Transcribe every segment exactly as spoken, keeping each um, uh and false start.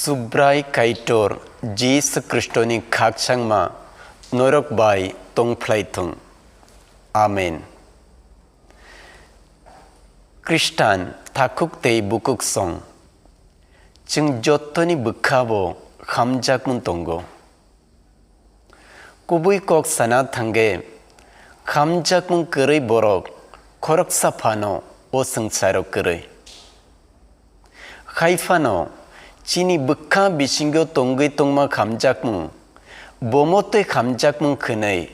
Subrai Kaitor Jisu Khristoni khakchangma norok bai tongphlai thung. Amen. Khristan takhuk tei bukhuk song, chwng jottoni bwkhao hamjakmung tongo. Kubui kok sana thangkhe, hamjakmung kwrwi borok khoroksa phano o swngcharo kwrwi. Hai phano chini bwkha bisingo tongwi tongma hamjakmung, bomo tei hamjakmung hwnwi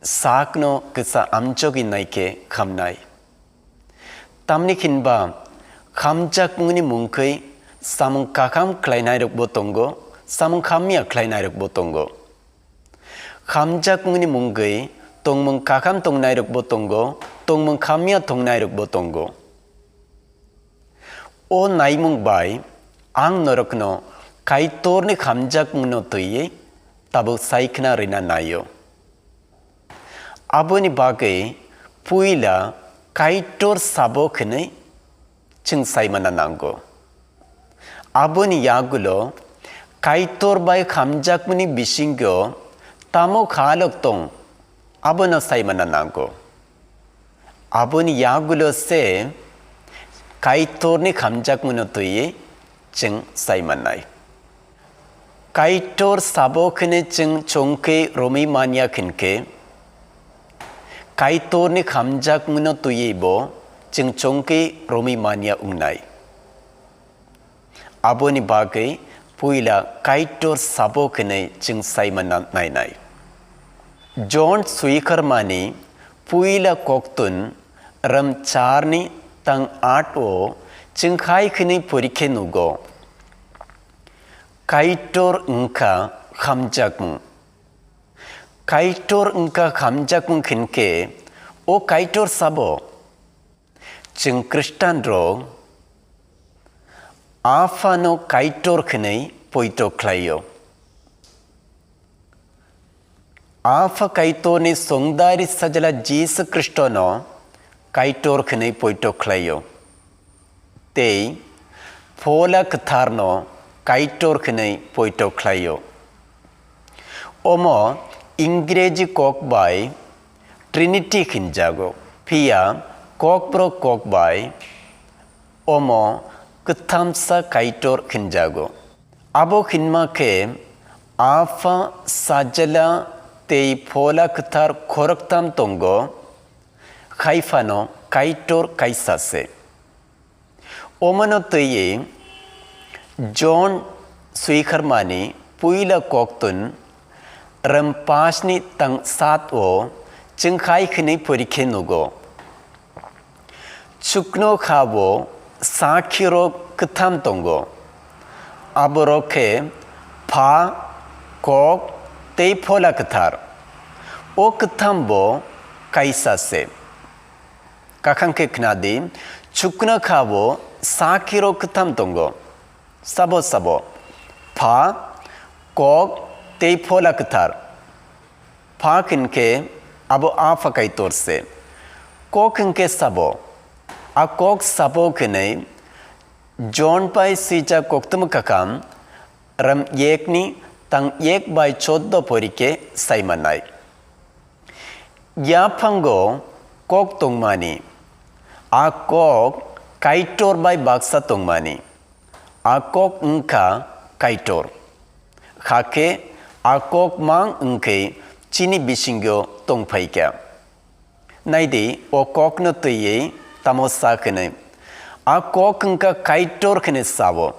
sakno kwsa amjogwi naikhe hamnai. Tamni hinba hamjakmungni mungkhwi samung kaham khlainairokbo tongo, samung hamya khlainairokbo tongo. Hamjakmungni mungwi tongmung kaham tongnairokbo tongo, tongmung hamya tongnairokbo tongo. O naimung bai ang norokno Kaitorni hamjakmungno twiwi tabuk saikhna rwna naio. Aboni bagwi puila Kaitor sabo hwnwi chwng saimana nango. Aboni yagulo Kaitor bai hamjakmani bisingo tamo khalok tong, abono saimana nango. Aboni yagulo se Kaitorni hamjakmano twiwi chwng saimannai. Kaitor sabo khene chwng chongkhe romwi manya khinkhe, Kaitorni hamjakmano twiwi bo chwng chongkhe romwi manya wngnai. Aboni bagwi puila Kaitor sabo khene chwng saimana nainai. John swikarmani puila koktun ram charni tang at o chwng hai khene porikhe nugo. Kaitor wngkha hamjakmung. Kaitor wngkha hamjakmung hinkhe o Kaitor sabo? Chwng Khristanrok Aphano Kaitor hwnwi poito khlaio. Apha Kaitorni songdari sajla Jisu Khristono Kaitor hwnwi poito khlaio. Tei Phola Kwtharno Kaitor hwnwi poito khlaio. Omo Ingreji kok bai Trinity hinjago, phiya Kokborok kok bai omo Kwthamsa Kaitor hinjago. Abo hinma khe Apha, Sajla tei Phola Kwthar khoroktham tongo, hai phano Kaitor kaisa se. Omono twiwi John swiharmani puila koktun rwng pash ni tang sat o chwng hai hwnwi porikhe nugo. Chukno kha bo sakhirok kwtham tongo. Aborok khe Pha, Kok tei Phola Kwthar. O kwtham bo kaisa se. Kakhang khe khna di, chukna kha bo sakhirok kwtham tongo. Sabo sabo, Pha, Kok tei Phola Kwthar. Pha hinkhe abo Apha Kaitor se. Kok hinkhe sabo? A Kok sabo hwnwi John bai swijak koktwma kakham ram yek ni tang yek bai choddo porikhe sai mannai. Yaphango Kok tongmani, a Kok Kaitor bai baksa tongmani, a Kok wngkha Kaitor. Hakhe a Kok mang wngkhe chini bisingo tongphaikha. Naidi, o Kokno twiwi tamo sa hwnwi? A Kok wngkha Kaitor hwnwi sao.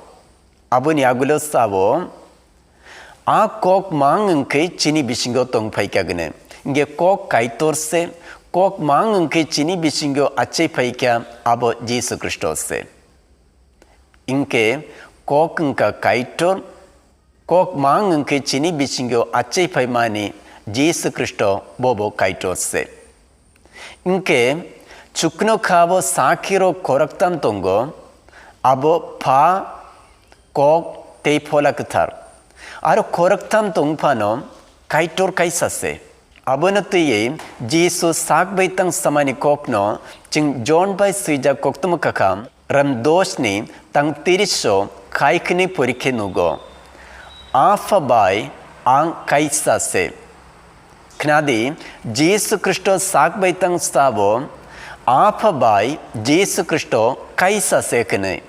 Aboni agulo sao, a Kok mang wngkhe chini bisingo tongphaikha hwnwi. Hinkhe Kok Kaitor se, Kok mang wngkhe chini bisingo achai phaikha, abo Jisu Khristo se. Hinkhe Kok wngkha Kaitor, Kok mang wngkhe chini bisingo achai phaimani Jisu Khristo, bobo Kaitor se. Hinkhe chukno kha bo sakhirok khoroktham tongo, abo Pha, Kok tei Phola Kwthar. Aro khoroktham tong phano Kaitor kaisa se. Abono twiwi Jisu sak bai tang samani kokno chwng John bai swijak koktwma kakham ram dos ni tang tris o khai khwnwi porikhe nugo. Apha bai ang kaisa se. Khnadi, Jisu Khristo sak bai tang sabo, Apha bai Jisu Khristo kaisa se hwnwi.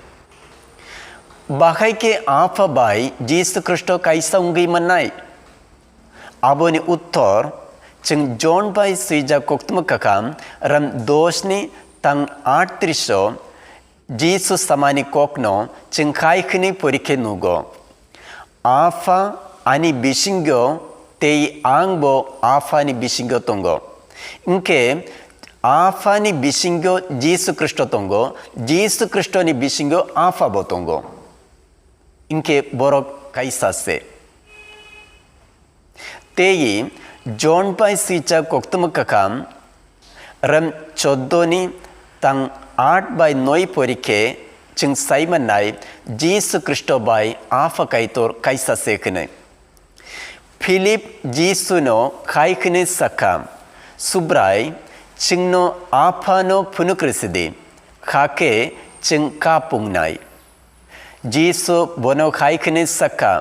Bahai khe Apha bai Jisu Khristo kaisa wngwi mannai? Aboni uttor chwng Jon bai swijak koktwma kakham ram dos ni tang aat tris o Jisu samani kokno chwng khai khwnwi porikhe nugo. Apha ani bisingo tei angbo Aphani bisingo tongo. Hwnkhe Aphani bisingo Jisu Khristo tongo, Jisu Khristoni bisingo Aphabo tongo. Hwnkhe borok kaisa se. Tei Jon bai swijak koktwma kakham ram choddo ni tang aat bai noi porikhe chwng sai mannai Jisu Khristo bai Apha Kaitor kaisa se hwnwi. Philip Jisuno khai khwnwi sakha, "Subrai, chwngno Aphano phunuk rwsidi, hakhe chwng kap wngnai." Jisu bono khai khwnwi sakha,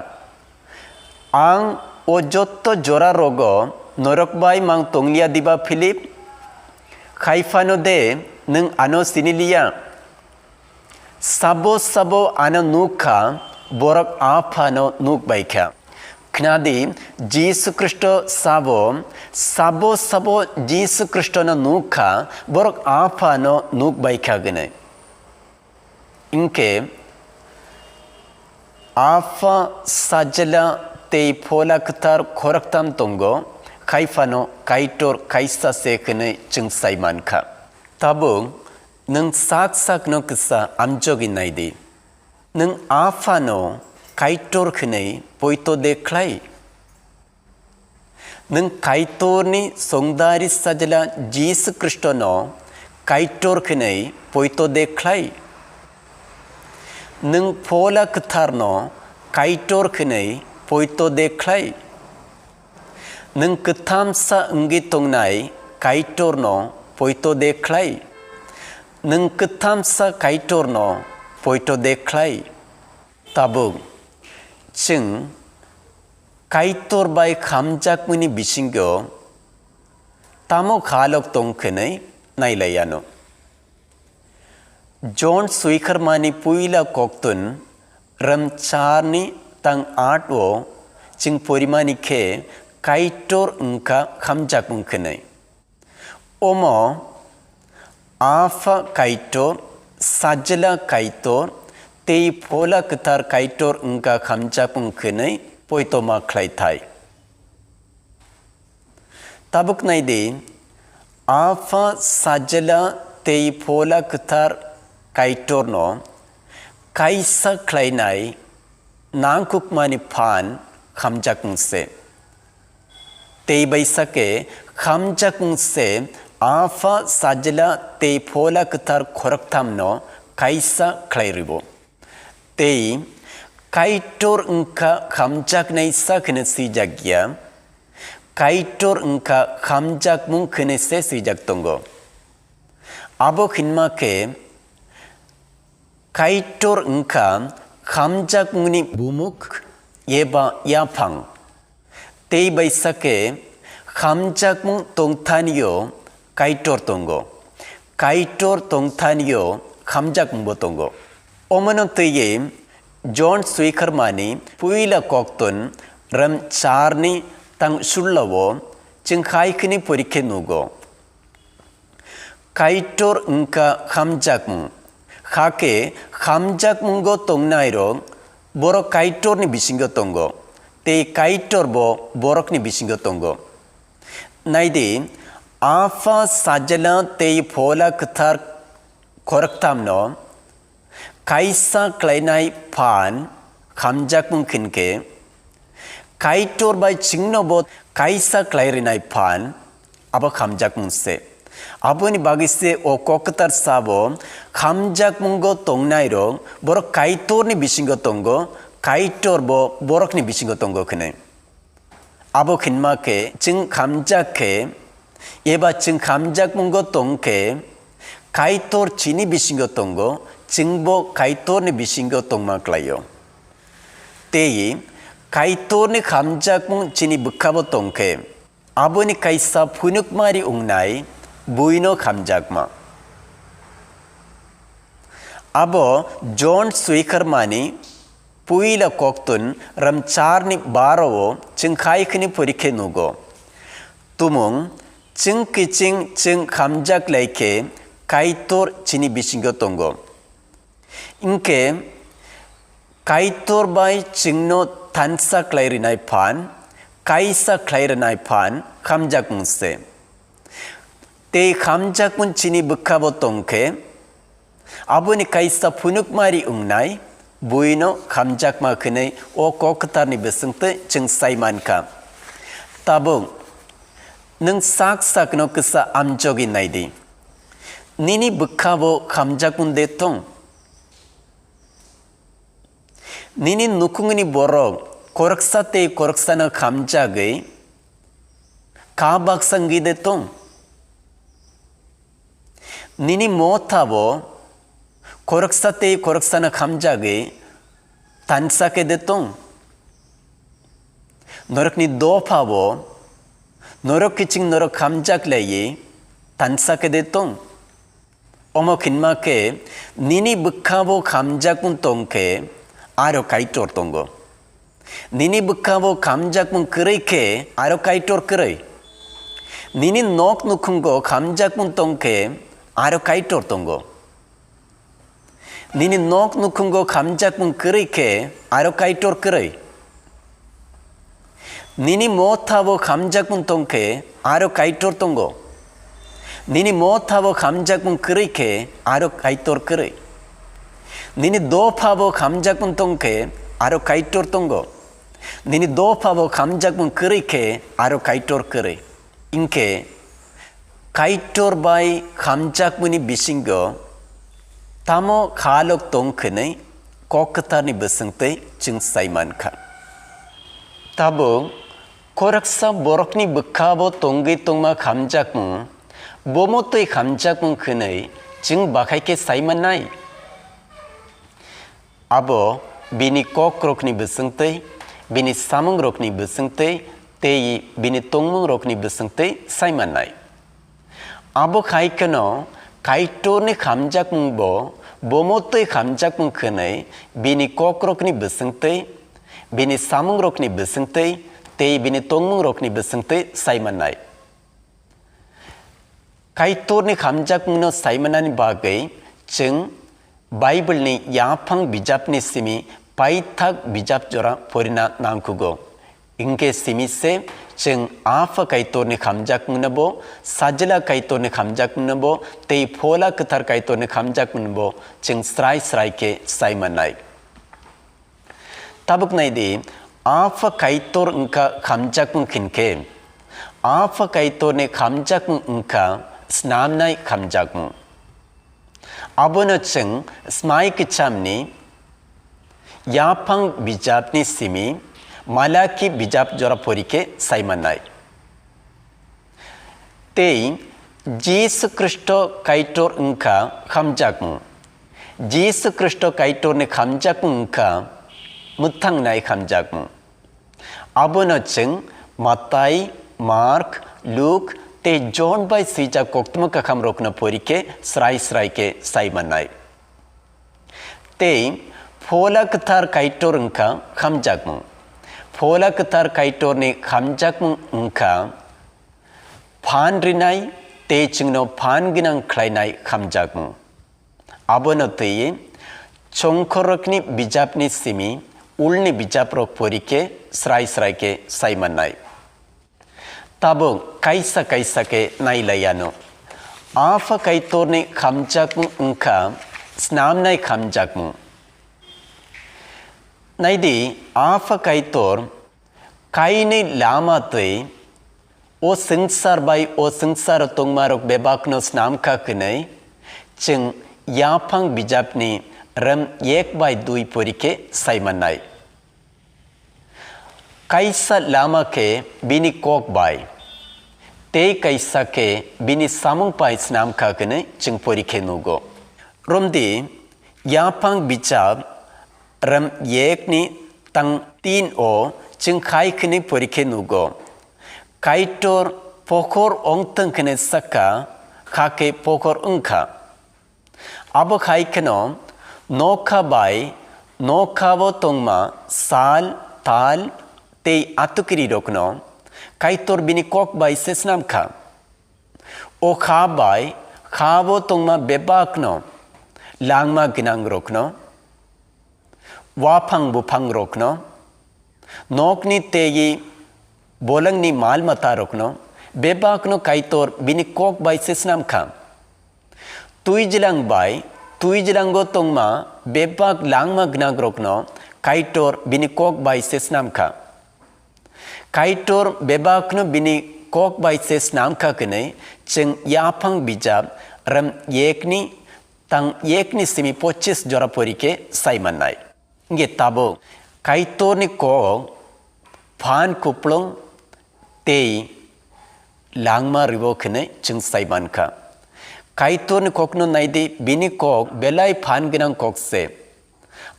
"Ang o jotto jora rogo norok bai mang tongliya diba Philip? Khai phano de nwng ano sini liya? Sabo sabo ano nuk kha, borok Aphano nuk bai kha." Khnadi, Jisu Khristo sabo, "Sabo sabo Jisu Khristono nuk kha, borok Aphano nuk bai kha," hwnwi. Hwnkhe Apha, Sajla tei Phola Kwthar khoroktham tongo, khai phano Kaitor kaisa se hwnwi chwng sai man kha. Tabuk nwng sak sakno kisa amjogwi nai di. Nwng Aphano Kaitor hwnwi poito de khlai? Nwng Kaitorni songdari Sajla Jisu Khristono Kaitor hwnwi poito de khlai? Nwng Phola Kwtharno Kaitor hwnwi poito de khlai? Nwng kwthamsa wngwi tongnai Kaitorno poito de khlai? Nwng kwthamsa Kaitorno poito de khlai? Tabuk chwng Kaitor bai khamjakmani bisingo tamo khalok tong khenwi nailai ano. Jon swikharmani puila koktun ram charni tang aat o chwng porimani khe Kaitor wngkha khamjakmung khenwi. Omo Apha Kaitor, Sajla Kaitor tei Phola Kwthar Kaitor wngkha khamjakmung khenwi poitoma khlai thai. Tabuk nai di, Apha, Sajla tei Phola Kwthar Kaitorno kaisa khlainai nangkukmani phan khamjakmung se. Tei bai sakhe khamjakmung se Apha, Sajla tei Phola Kwthar khorokthamno kaisa khlai rwo. Tei Kaitor wngkha khamjaknaisa hwnwi swijak ya, Kaitor wngkha khamjakmung hwnwi se swijak tongo. Abo hwnma khe Kaitor wngkha khamjakmungni bumuk eba yaphang. Tei bai sakhe khamjakmung tongthanio Kaitor tongo, Kaitor tongthanio khamjakmungbo tongo. Omono twiwi Jon swikharmani puila koktun ram charni tang sullo o chwng hai khwnwi porikhe nugo. Kaitor wngkha khamjakmung. Hakhe khamjakmungo tongnairok borok Kaitorni bisingo tongo, tei Kaitorbo borokni bisingo tongo. Nai di, Apha, Sajla tei Phola Kwthar khorokthamno kaisa khlainai phan khamjakmung hinkhe, Kaitor bai chwngnobo kaisa khlai rinai phan abo khamjakmung se. Aboni bagwi se o kok kwthar sabo, khamjakmungo tongnairok borok Kaitorni bisingo tongo, Kaitorbo borokni bisingo tongo hwnwi. Abo hinma khe, chwng khamjak khe, eba chwng khamjakmungo tong khe, Kaitor chini bisingo tongo, chwngbo Kaitorni bisingo tongma klaio. Tei Kaitorni khamjakmung chini bwkhao tongkhe, aboni kaisa phunukmari wngnai buino khamjakma. Abo John swikarmani puila koktun ram charni baro o chwng khai khini porikhe nugo. Tumung chwng kiching chwng khamjak lai khe Kaitor chini bisingo tongo. Hinkhe Kaitor bai chwngno thansa khlai rinai phan, kaisa khlai rinai phan khamjakmung se. Tei khamjakmung chini bwkhao tongkhe, aboni kaisa phunukmari wngnai buino khamjakma khwnwi o kok kwtharni bisingtwi chwng sai mankha. Tabuk nwng sak sakno kisa amjogwi naidi. Nini bwkhao khamjakmung de tong? Nini nukungni borok khoroksa tei khoroksano khamjagwi kha baksa wngwi de tong? Nini mothabo khoroksa tei khoroksano khamjagwi thansa khe de tong? Norokni dophabo norok kiching norok khamjak laiwi thansa khe de tong? Omo khinma khe nini bwkhao khamjakmung tong khe aro Kaitor tongo. Nini bwkhao khamjakmung kwrwi khe aro Kaitor kwrwi. Nini nok nukhungo khamjakmung tong khe aro Kaitor tongo. Nini nok nukhungo khamjakmung kwrwi khe aro Kaitor kwrwi. Nini mothabo khamjakmung tong khe aro Kaitor tongo. Nini mothabo khamjakmung kwrwi khe aro Kaitor kwrwi. Nini dophabo khamjakmung tong khe aro Kaitor tongo. Nini dophabo khamjakmung kwrwi khe aro Kaitor kwrwi. Hinkhe Kaitor bai khamjakmani bisingo tamo khalok tong khwnwi kok kwtharni bisingtwi chwng sai mankha. Tabuk khoroksa borokni bwkhao tongwi tongma khamjakmung, bomo twi khamjakmung khwnwi chwng bakhai khe sai mannai. Abo bini kokrokni bisingtwi, bini samungrokni bisingtwi tei bini tongmungrokni bisingtwi sai mannai. Abo hai kheno Kaitorni khamjakmungbo bomo twi khamjakmung khwnwi bini kokrokni bisingtwi, bini samungrokni bisingtwi tei bini tongmungrokni bisingtwi sai mannai. Kaitorni khamjakmungno sai manani bagwi chwng Bible-ni yaphang bijapni simi paithak bijap jora porina nangkukgo. Hinkhe simi se chwng Apha Kaitorni khamjakmungnobo, Sajla Kaitorni khamjakmungnobo tei Phola Kwthar Kaitorni khamjakmungnobo chwng srai srai khe sai mannai. Tabuk nai di, Apha Kaitor wngkha khamjakmung hinkhe, Apha Kaitorni khamjakmung wngkha snamnai khamjakmung. Abono chwng Smai Kwchamni yaphang bijapni simi Malaki bijap jora porikhe sai mannai. Tei Jisu Khristo Kaitor wngkha khamjakmung. Jisu Khristo Kaitorni khamjakmung wngkha mwthangnai khamjakmung. Abono chwng Matai, Mark, Luk tei Jon bai swijak koktwma kakhamrokno porikhe srai srai khe sai mannai. Tei Phola Kwthar Kaitor wngkha khamjakmung. Phola Kwthar Kaitorni khamjakmung wngkha phan rinai tei chwngno phan gwnang khlainai khamjakmung. Abono twiwi Chongkhorrokni bijapni simi ulni bijaprok porikhe srai srai khe sai mannai. Tabuk kaisa kaisa khe nai lai anw. Apha Kaitorni khamjakmung wngkha snamnai khamjakmung. Nai di, Apha Kaitor kainwi lama twi o swngchar bai o swngcharo tongmarok bebakno snam kha hwnwi chwng yaphang bijapni rem ek bai dui porikhe sai mannai. Kaisa lama khe bini kok bai, tei kaisa khe bini samung bai snam kha hwnwi chwng porikhe nugo. Romdi, yaphang bijap rem ekni tang tin o chwng khai khwnwi pori khe nugo. Kaitor pokhor ong thwng khwnwi sakha, kha khe pokhor wng kha. Abo hai kheno nokha bai nokha bo tongma sal, tal tei atukiri rokno Kaitor bini kok bai se snam kha. O kha bai kha bo tongma bebakno, langma gwnang rokno, waphang buphang rokno, nokni tei bolongni mal mata rokno, bebakno Kaitor bini kok bai se snam kha. Twijlang bai twijlango tongma bebak langma gwnang rokno Kaitor bini kok bai se snam kha. Kaitor bebakno bini kok bai se snam kha hwnwi chwng yaphang bijap ram yekni tang yekni simi pochis jora pori khe sai mannai. Wngkhe tabuk Kaitorni kok phan kupulung tei langma rwio hwnwi chwng sai mankha. Kaitorni kokno naidi, bini kok belai phan gwnang kok se.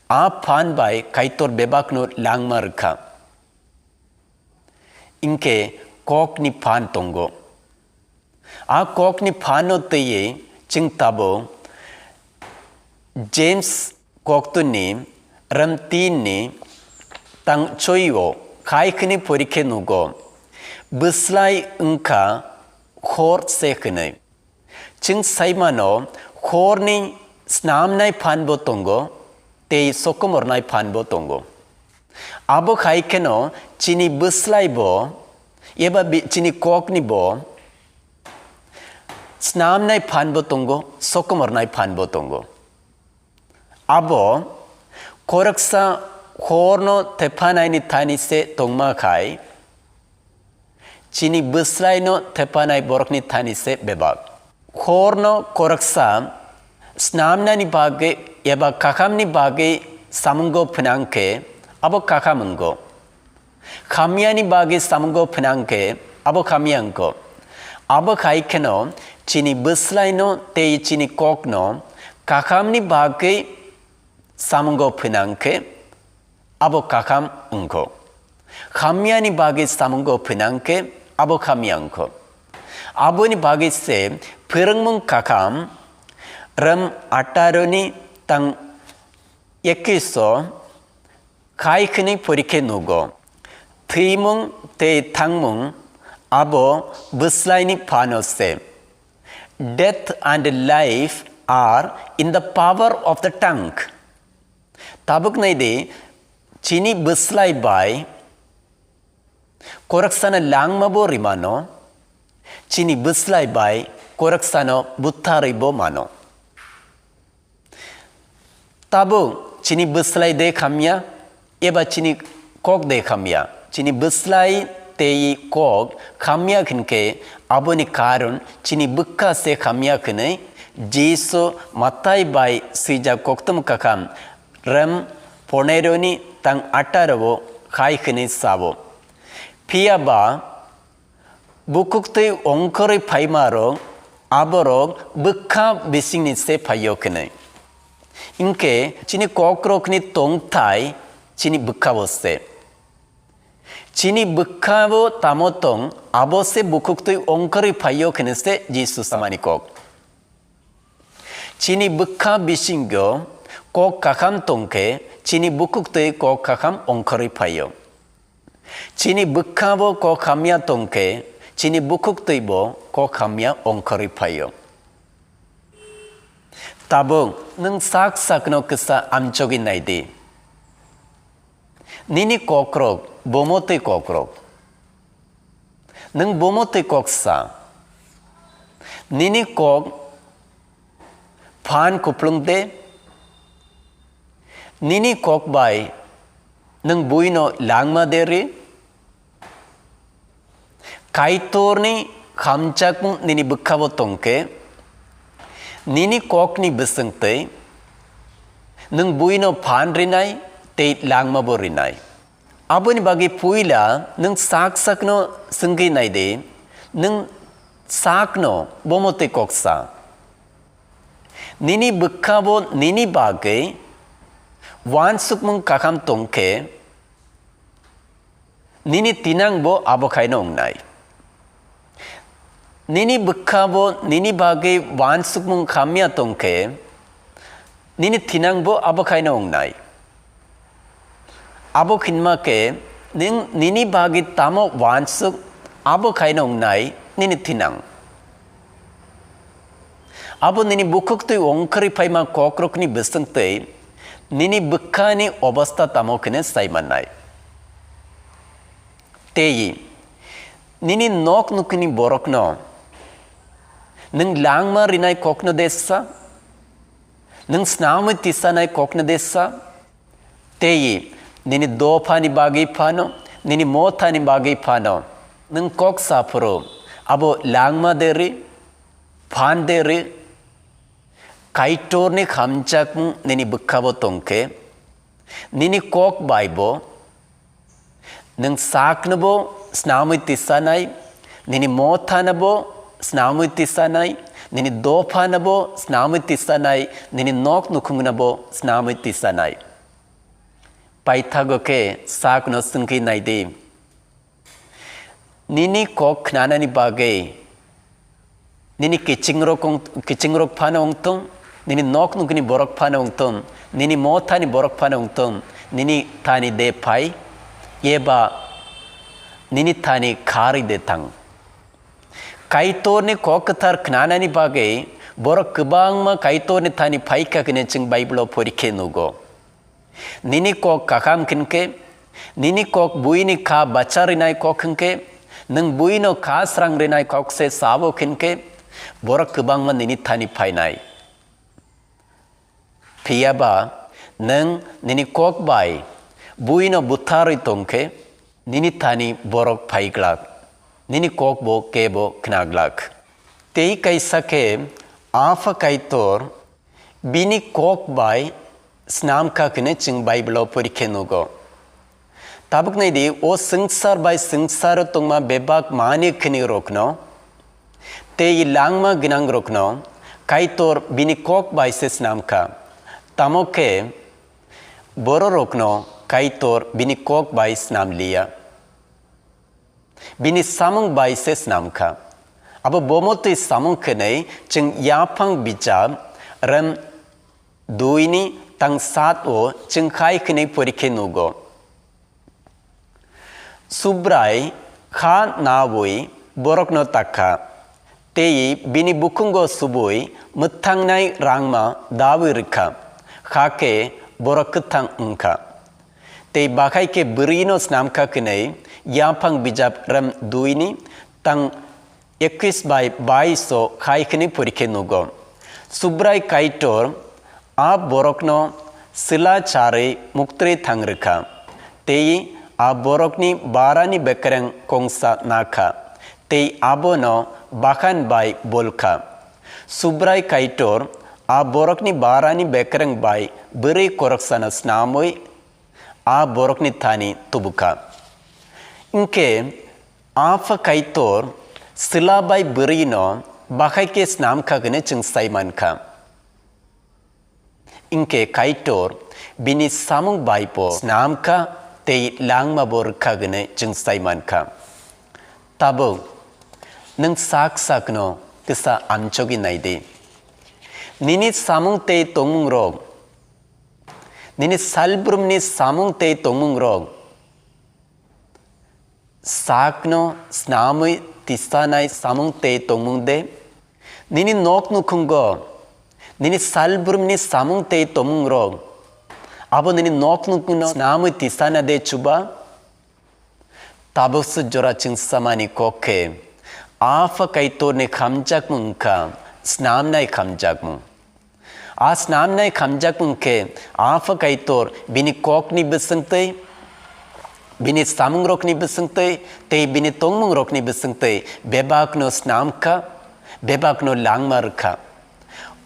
A phan bai Kaitor bebakno langma rwkha. Hinkhe kokni phan tongo. A kokni phano twiwi chwng tabuk James koktwini ram tinni tang choi-o khai khwnwi pori khe nugo, bwslai wngkha hor se hwnwi. Chwng sai mano, horni snamnai phan bo tongo, tei sokomornai phan bo tongo. Abo hai kheno chini bwslai bo, eba bi-, chini kokni bo snamnai phan bo tongo, sokomornai phan bo tongo. Abo khoroksa horno thephanaini thani se tongma khai, chini bwslaino thephanai borokni thani se bebak. Horno khoroksa snamnani bagwi eba kakhamni bagwi samungo phnang khe abo kakham wngo. Khamyani bagwi samungo phnang khe abo khamya wngo. Abo hai kheno chini bwslaino tei chini kokno kakhamni bagwi samungo phnang khe abo kakham wngkho. Khamyani bagwi samungo phinang khe abo khamya wngkho. Aboni bagwi se phwrwngmung kakham ram ataroni tang ekis o khai khwnwi pori khe nugo. Thwimung tei thangmung abo bwslaini phano se. Death and life are in the power of the tongue. Tabuk nai di, chini bwslai bai khoroksano langma bo rimano, chini bwslai bai khoroksano butharwi bo mano. Tabuk chini bwslai de khamya, eba chini kok de khamya. Chini bwslai tei kok khamya hinkhe aboni karon chini bwkha se khamya hwnwi Jisu Matai bai swijak kokthum kakham rem poneroni tang ataro o khai hwnwi sao. Phiya ba bukhuktwi ongkhorwi phaimarok aborok bwkha bisingni se phaio hwnwi. Hinkhe chini kokrokni tongthai chini bwkha bo se. Chini bwkha bo tamo tong abo se bukhuktwi ongkhorwi phaio hwnwi se Jisu samani kok. Chini bwkha bisingo kok kakham tongkhe chini bukhuktwi kok kakham ongkhorwi phaio. Chini bwkha bo kok hamya tongkhe chini bukhuktwi bo kok hamya ongkhorwi phaio. Tabuk nwng sak sakno kisa amchogwi naidi. Nini kokrok bomo twi kokrok. Nwng bomo twi kok sa. Nini kok phan kuplung de. Nini kok bai nwng buino langma de ri. Kaitorni khamchakmung nini bwkha bo tongkhe, nini kokni bwswng twi nwng buino phan rinai tei langma bo rinai. Aboni bagwi puila nwng sak sakno swngwi nai di, nwng sakno bomo twi kok sa. Nini bwkha bo nini bagwi uansukmung kakham tongkhe, Nini thinang bo abo khaino wngnai. Nini bwkha bo nini bagwi uansukmung khamya tongkhe, nini thinang bo abo khaino wngnai. Abo khinma khe nwng nini bagwi tamo uansuk, abo khaino wngnai nini thinang. Abo nini bukhuktwi ongkhorwi phaima kokrokni bwswngtwi nini bwkhani obostha tamo kheno sai mannai. Tei nini nok nukhungni borokno nwng langma rinai kokno de sa? Nwng snamwi tisanai kokno de sa? Tei nini dophani bagwi phano, nini mothani bagwi phano nwng kok sa phuru, abo langma de ri, phan de ri, Kaitorni hamjakmung nini bwkhao tongkhe, nini kok bai bo nwng sakno bo snamwi tisanai, nini mothano bo snamwi tisanai, nini dophano bo snamwi tisanai, nini nok nukhungno bo snamwi tisanai. Paithago khe sakno swngwi nai di. Nini kok khnanani bagwi nini kichingrok wng-, kichingrok phano wngthung, nini nok nukhungni borok phano wngthung, nini mothani borok phano wngthung, nini thani de phai, eba nini thani kharwi de thang. Kaitorni kok kwthar khnanani bagwi borok kwbangma Kaitorni thani phaikha hwnwi chwng Bible-o porikhe nugo. Nini kok kaham hinkhe, nini kok buini kha bacha rinai kok hinkhe, nwng buino kha srang rinai kok se sabo hinkhe, borok kwbangma nini thani phainai. Phiya ba nwng nini kok bai buino butharwi tongkhe, nini thani borok phai glak, nini kok bo kebo khna glak. Tei kaisa khe Apha Kaitor bini kok bai snam kha hwnwi chwng Bible-o porikhe nugo. Tabuk nai di, o swngchar bai swngcharo tongma bebak manwi khini rokno tei langma gwnang rokno Kaitor bini kok bai se snam kha. Tamo khe bororokno Kaitor bini kok bai snam liya. Bini samung bai se snam kha. Abo bomo twi samung khenwi chwng yaphang bijap rem dui ni tang sat o chwng khai hwnwi porikhe nugo. Subrai kha nawi borokno takha, tei bini bukhungo subui mwthangnai rangma dawi rwkha, hakhe borok kwthang wngkha. Tei bakhai khe bwrwino snamkha hwnwi yaphang bijap rem dui ni tang ekis bai bais o khai hwnwi porikhe nugo. Subrai Kaitor a borokno sila charwi muktrwi thang rwkha, tei a borokni barani bekereng kongsa nakha, tei abono bakhan bai bolkha. Subrai Kaitor a borokni barani bekereng bai bwrwi koroksano snamwi a borokni thani tubukha. Hinkhe Apha Kaitor sila bai bwrwino bakhai khe snamkha hwnwi chwng sai mankha. Hinkhe Kaitor bini samung bai bo snamkha tei langma bo rwkha hwnwi chwng sai mankha. Tabuk nwng sak sakno kisa amchogwi nai di. Nini samung tei tongmung rok, nini salbrumni samung tei tongmung rok, sakno snamwi tisanai samung tei tongmung de? Nini nok nukhungo nini salbrumni samung tei tongmung rok, abo nini nok nukhungno snamwi tisana de chuba? Tabuk se jora chwng samani kok khe, Apha Kaitorni hamjakmung wngkha snamnai hamjakmung. A snamnai hamjakmung khe Apha Kaitor bini kokni bwswngtwi, bini samungrokni bwswngtwi tei bini tongmungrokni bwswngtwi bebakno snamkha, bebakno langma rwkha.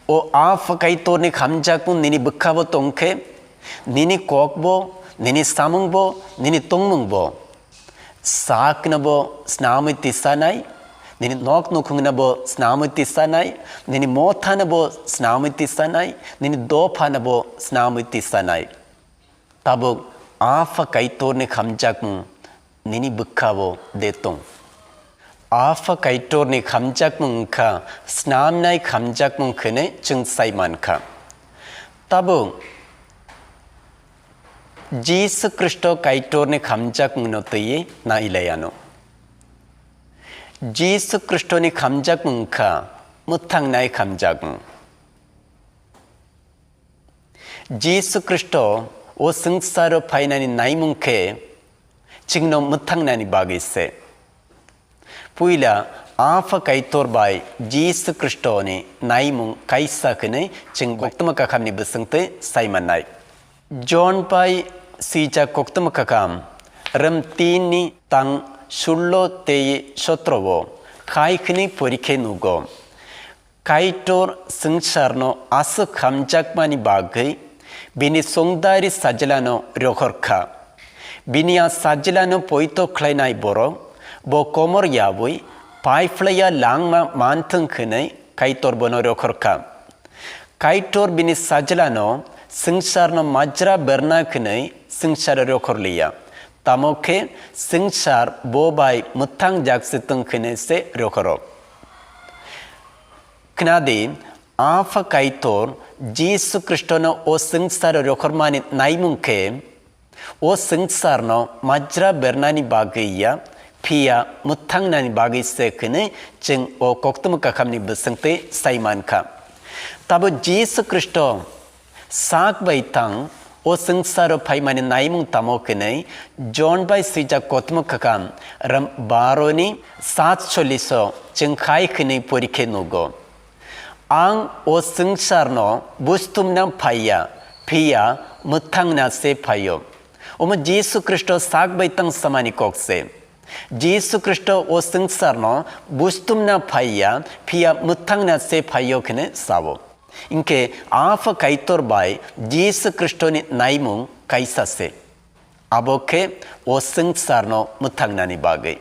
O Apha Kaitorni hamjakmung nini bwkhao tongkhe, nini kokbo, nini samungbo, nini tongmungbo sakno bo snamwi tisanai, nini nok nukhungno bo snamwi tisanai, nini mothano bo snamwi tisanai, nini dophano bo snamwi tisanai. Tabuk Apha Kaitorni hamjakmung nini bwkhao de tong. Apha Kaitorni khamjakmung wngkha snamnai khamjakmung hwnwi chwng sai mankha. Tabuk Jisu Khristo Kaitorni khamjakmungno twiwi nai lai anw. Jisu Khristoni khamjakmung wngkha mwthangnai khamjakmung. Jisu Khristo o swngcharo phainani naimung khe chwngno mwthangnani bagwi se. Puila Apha Kaitor bai Jisu Khristoni naimung kaisa hwnwi chwng koktwma kakhamni bwswngtwi sai mannai. Jon bai swijak koktwma kakham rwm tin ni tang sullo tei sotro o khai hwnwi porikhe nugo. Kaitor swngcharno aswk hamjakmani bagwi bini chongdari sajlano rohor kha. Bini a sajlano poito khlainai borok bo komor yaui paiphlaiya langma manthwng hwnwi Kaitor bono rohor kha. Kaitor bini sajlano swngcharno majra berna hwnwi swngcharo rohor liya. Tamo khe swngchar bo bai mwthangjak se tong hwnwi se rohoro. Khnadi, Apha Kaitor Jisu Khristono o swngcharo rohormani naimung khe, o swngcharno majra bernani bagwi ya, phiya mwthangnani bagwi se hwnwi chwng o koktwma kakhamni bwswngtwi sai mankha. Tabo Jisu Khristo sak bai tang o swngcharo phaimani naimung tamo hwnwi Jon bai swijak koktwma kakham rwm baro ni satchollish o chwng khai hwnwi porikhe nugo. Ang o swngcharno bustumna phaiya, phiya mwthangna se phaio. Omo Jisu Khristo sak bai tang samani kok se. Jisu Khristo o swngcharno bustumna phaiya, phiya mwthangna se phaio hwnwi sao. Hinkhe Apha Kaitor bai Jisu Khristoni naimung kaisa se. Abo khe o swngcharno mwthangnani bagwi.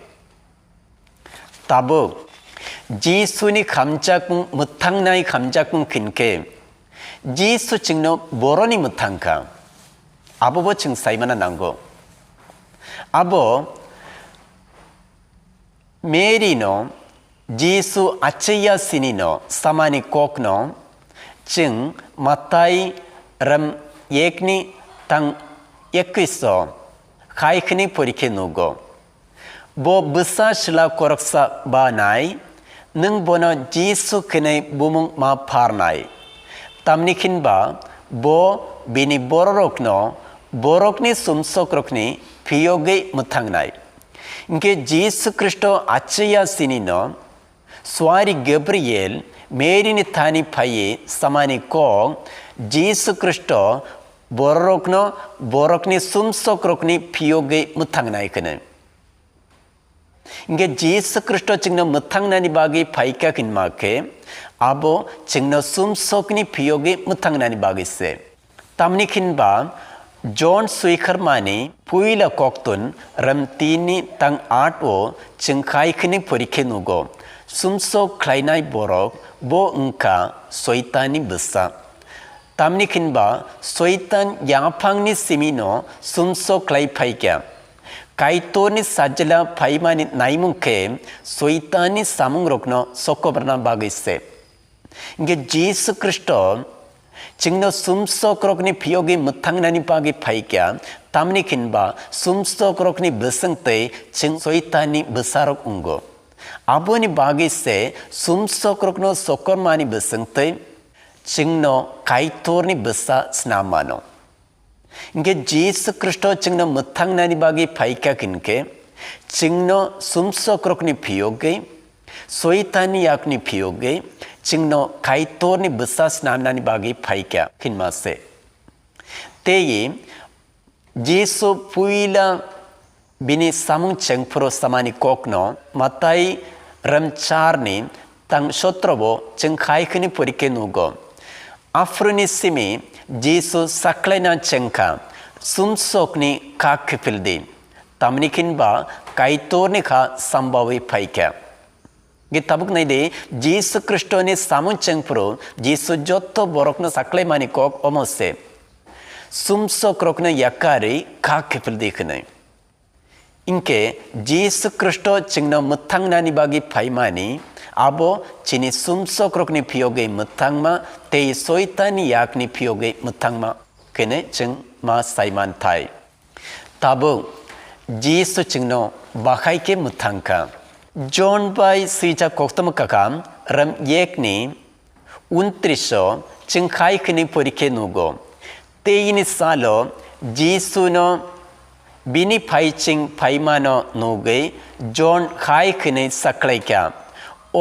Tabuk Jisuni khamjakmung mwthangnai khamjakmung hinkhe Jisu chwngno boroni mwthangkha. Abobo chwng saimana nango. Abo Mary no Jisu acheya sini no samani kok no chwng Matai rwm ekni tang ekis o khai hwnwi porikhe nugo. Bo bwsa chwla khoroksa ba nai, nwng bono Jisu hwnwi bumung ma pharnai. Tamni hinba bo bini bororokno borokni sumsokrokni phiyogwi mwthangnai. Hinkhe Jisu Khristo acheya sini no suari Gabriel Mary ni thani phaiwi samani kok Jisu Khristo bororokno borokni sumsokrokni phiyogwi mwthangnai hwnwi. Hinkhe Jisu Khristo chwngno mwthangnani bagwi phaikha hinma khe, abo chwngno sumsokni phiyogwi mwthangnani bagwi se. Tamni hinba Jon swikharmani puila koktun rwm tinni tang at o chwng khai hwnwi porikhe nugo, sumsok khlainai borok bo wngkha Soitanni bwsa. Tamni hinba Soitan yaphangni simino sumsok khlai phaikha. Kaitorni sajla phaimani naimung khe Soitanni samungrokno sokobrana bagwi se. Hinkhe Jisu Khristo chwngno sumsokrokni phiyogwi mwthangnani bagwi phaikha, tamni hinba sumsokrokni bwswngtwi chwng Soitanni bwsarok wngo. Aboni bagwi se sumsokrokno sokormani bwswngtwi chwngno Kaitorni bwsa snam mano. Hinkhe Jisu Khristo chwngno mwthangnani bagwi phaikha hinkhe, chwngno sumsokrokni phiyogwi, Soitanni yakni phiyogwi, chwngno Kaitorni bwsa snamnani bagwi phaikha hinma se. Tei Jisu puila bini samung chengphuru samani kokno Matai rwm charni tang sotro bo chwng khai hwnwi porikhe nugo. Aphuruni simi Jisu saklaina chengkha, sumsokni kha kiphildi, tamni hinba Kaitorni kha sambawi phaikha. Ge tabuk nai di, Jisu Khristoni samung chengphuru Jisu jotto borokno saklaimani kok omo se. Sumsokrokno yakarwi kha kiphildi hwnwi. Hinkhe Jisu Khristo chwngno mwthangnani bagwi phaimani, abo chini sumsokrokni phiyogwi mwthangma tei Soitanni yakni phiyogwi mwthangma hwnwi chwng ma sai manthai. Tabuk Jisu chwngno bahai khe mwthangkha. Jon bai swijak koktwma kakam ram yekni untris o chwng hai hwnwi pori khe nugo. Teini salo Jisuno bini phaiching phaimano nugwi Jon hai hwnwi sakhlaikha,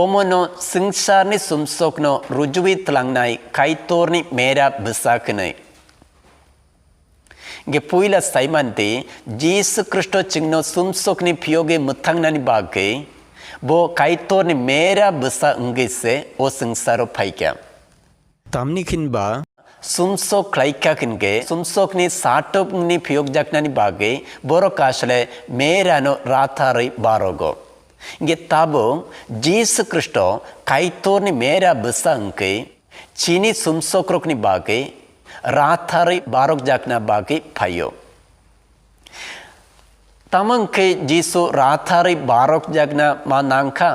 "Omono swngcharni sumsokno rujuwi tlangnai Kaitorni mera bwsa hwnwi." Ge puila saimante, Jisu Khristo chwngno sumsokni phiyogwi mwthangnani bagwi bo Kaitorni mera bwsa wngwi se o swngcharo phaikha. Tamni khinba sumsok khlaikha hinkhe sumsokni satopni phiyokjaknani bagwi borok asle merano ratharwi barogo. Ge tabuk Jisu Khristo Kaitorni mera bwsa wngwi chini sumsokrokni bagwi ratharwi barokjakna bagwi phaio. Tamo wngkhe Jisu ratharwi barokjakna ma nangkha?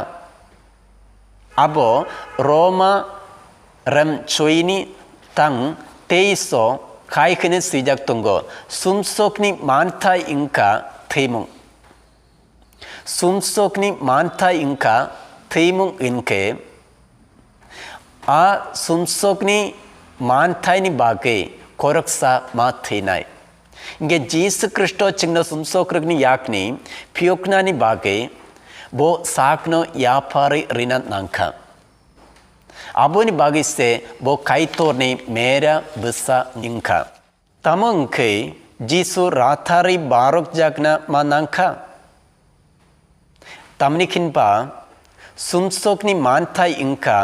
Abo Roma ram choini tang teis o khai hwnwi swijak tongo, "Sumsokni manthai wngkha thwimung." Sumsokni manthai wngkha thwimung hinkhe, a sumsokni manthaini bagwi khoroksa ma thwinai. Hinkhe Jisu Khristo chwngno sumsokrokni yakni phiyoknani bagwi bo sakno yapharwi rina nangkha. Aboni bagwi se bo Kaitorni mera bwsa wngkha. Tamo wngkhe Jisu ratharwi barokjakna ma nangkha? Tamni khinba sumsokni manthai wngkha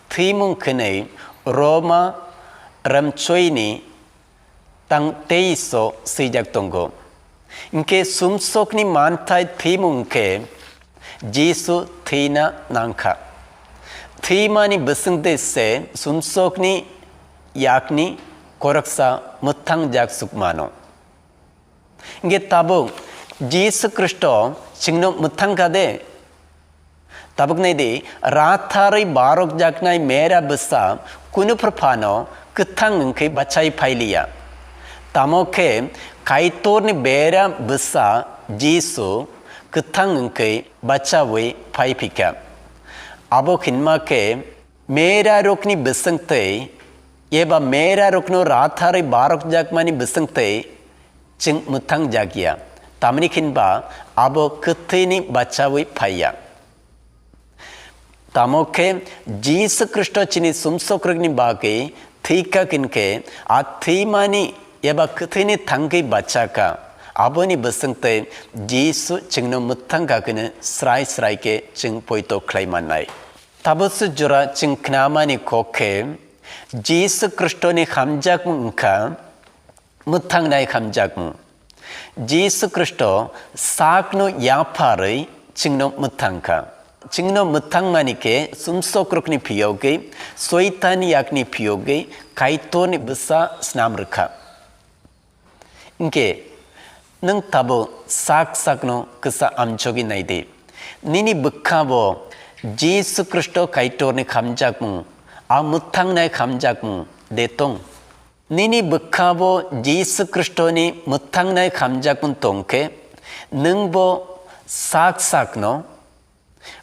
thwimung hwnwi Roma ram choini tang teis o swijak tongo. Hinkhe sumsokni manthai thwimung khe Jisu thwina nangkha. Thwimani bwswngtwi se sumsokni yakni khoroksa mwthangjak sukmano. Hinkhe tabuk Jisu Khristo chwngno mwthangkha de? Tabuk nai di, ratharwi barokjaknai mera bwsa kunu phano kwthang wngkhe bachai phailiya. Tamo khe Kaitorni bera bwsa Jisu kwthang wngkhe bachaui phai phikha. Abo hinma khe mera rokni bwswngtwi eba mera rokno ratharwi barokjakmani bwswngtwi chwng mwthangjakya. Tamni hinba abo kwthwini bachaui phaiya. Tamo khe Jisu Khristo chini sumsokrokni bagwi thwikha hinkhe, a thwimani eba kwthwini thangwi bachakha. Aboni bwswngtwi Jisu chwngno mwthangkha hwnwi srai srai khe chwng poito khlai mannai. Tabukse jora chwng khnamani kok khe Jisu Khristoni hamjakmung wngkha mwthangnai hamjakmung. Jisu Khristo sakno yapharwi chwngno mwthangkha. Chwngno mwthangmani khe sumsokrokni phiyogwi, Soitan yakni phiyogwi Kaitorni bwsa snam rwkha. Hinkhe nwng tabuk sak sakno kwsa amchogwi nai di. Nini bwkha bo Jisu Khristo Kaitorni hamjakmung, a mwthangnai hamjakmung de tong? Nini bwkha bo Jisu Khristoni mwthangnai hamjakmung tong khe, nwng bo sak sakno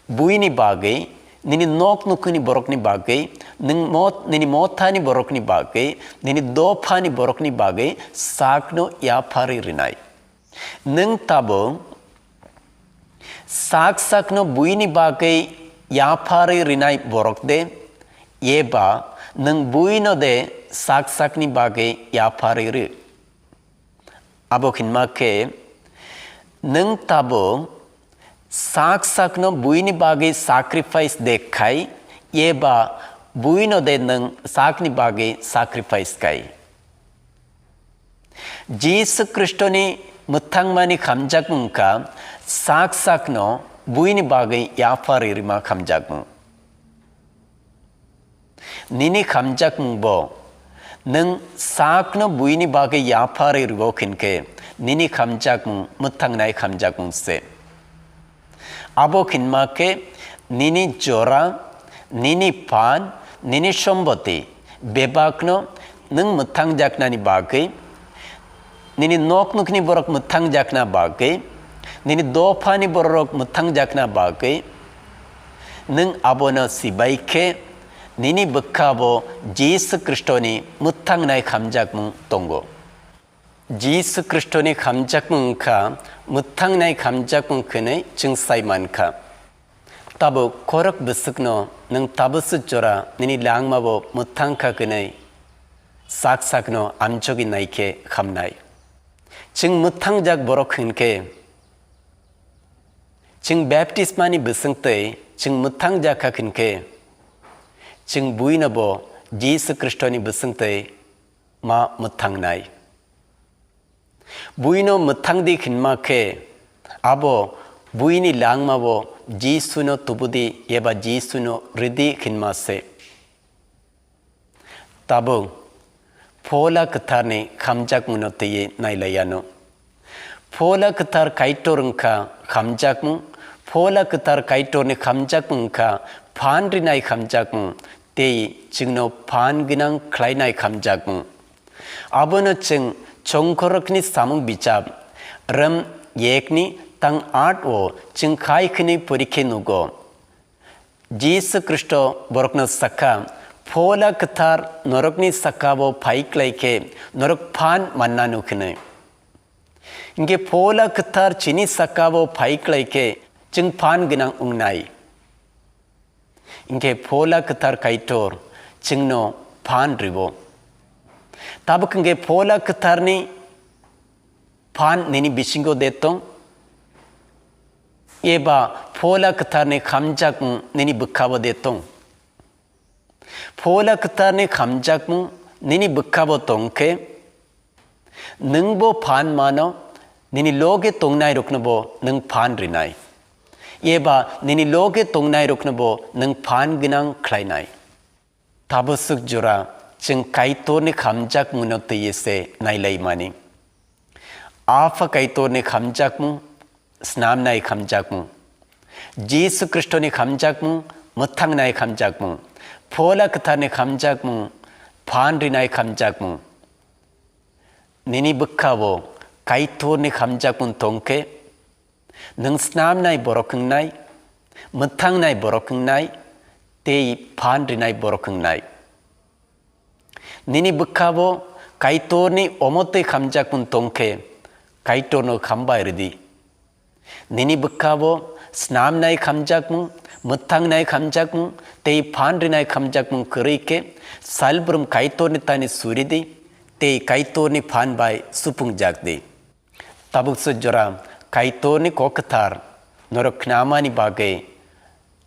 buini bagwi, nini nok nukhungni borokni bagwi, nwng mot-, nini mothani borokni bagwi, nini dophani borokni bagwi sakno yapharwi rwnai. Nwng tabuk sak sakno buini bagwi yapharwi rwnai borok de, eba nwng buino de sak sakni bagwi yapharwi rw? Abo hinma khe, nwng tabuk sak sakno buini bagwi sacrifice de khai, eba buino de nwng sakni bagwi sacrifice khai? Jisu Khristoni mwthangmani hamjakmung wngkha sak sakno buini bagwi yapharwi rwma hamjakmung. Nini hamjakmung bo Nwng sakno buini bagwi yapharwi rwo hinkhe, nini khamjakmung mwthangnai khamjakmung se. Abo hinma khe nini jora, nini phan, nini somboti bebakno nwng mwthangjaknani bagwi, nini nok nukni borok mwthangjakna bagwi, nini dophani borok mwthangjakna bagwi, nwng abono sibai khe nini bwkhabo Jisu Khristoni mwthangnai khamjakmung tongo. Jisu Khristoni khamjakmung wngkha mwthangnai khamjakmung hwnwi chwng sai mankha. Tabuk khorok bwswkno nwng tabukso jora nini langmabo mwthangkha hwnwi sak sakno amjogwi naikhe hamnai. Chwng mwthangjak borok hinkhe, chwng baptismani bwswngtwi chwng mwthangjakha hinkhe, chwng buinobo Jisu Khristoni bwswngtwi ma mwthangnai. Buino mwthangdi hinma khe, abo buini langmabo Jisuno tubudi eba Jisuno rwdi hinma se. Tabuk Phola Kwtharni khamjakmungno twiwi nailaianw. Phola Kwthar Kaitor wngkha khamjakmung, Phola Kwthar Kaitorni khamjakmung wngkha phan rinai khamjakmung tei chwngno phan gwnang khlainai khamjakmung. Abono chwng Chongkhorokni samung bichap, rem yekni tang at o chwng khai khwnwi porikhe nugo. Jisu Khristo borokno sakha, "Phola Kwthar norokni sakao phai klai khe norok phan manna nuk hinwi." Hinkhe Phola Kwthar chini sakao phai klai khe chwng phan gwnang wngnai. Hinkhe Phola Kwthar Kaitor chwngno phan rwo. Tabuk hinkhe Phola Kwtharni phan nini bisingo de tong? Eba Phola Kwtharni khamjakmung nini bwkhabo de tong? Phola Kwtharni khamjakmung nini bwkhabo tong khe, nwngbo phan mano, nini loge tongnairoknobo nwng phan rinai. Eba nini loge tongnairoknobo nwng phan gwnang khlainai. Tabuk swk jora chwng Kaitorni khamjakmungno twiwi se nailaimani. Apha Kaitorni khamjakmung, snamnai khamjakmung, Jisu Khristoni khamjakmung, mwthangnai khamjakmung, Phola Kwtharni khamjakmung, phan rinai khamjakmung. Nini bwkhao Kaitorni khamjakmung tong khe, nwng snamnai borok wngnai, mwthangnai borok wngnai, tei phan rinai borok wngnai. Nini bwkhao Kaitorni omotwi khamjakmung tong khe, Kaitorno hambai rwdi. Nini bwkhao snamnai khamjakmung, mwthangnai khamjakmung, tei phan rinai khamjakmung kwrwi khe, salbrum Kaitorni thani suridi, tei Kaitorni phan bai supungjakdi. Tabuk swk jora Kaitorni kok kwthar norok khnamani bagwi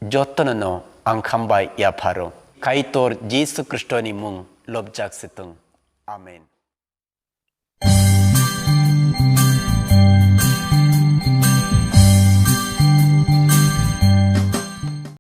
jotono no ang hambai yapharo. Kaitor Jisu Khristoni mung lobjak se thung. Amen.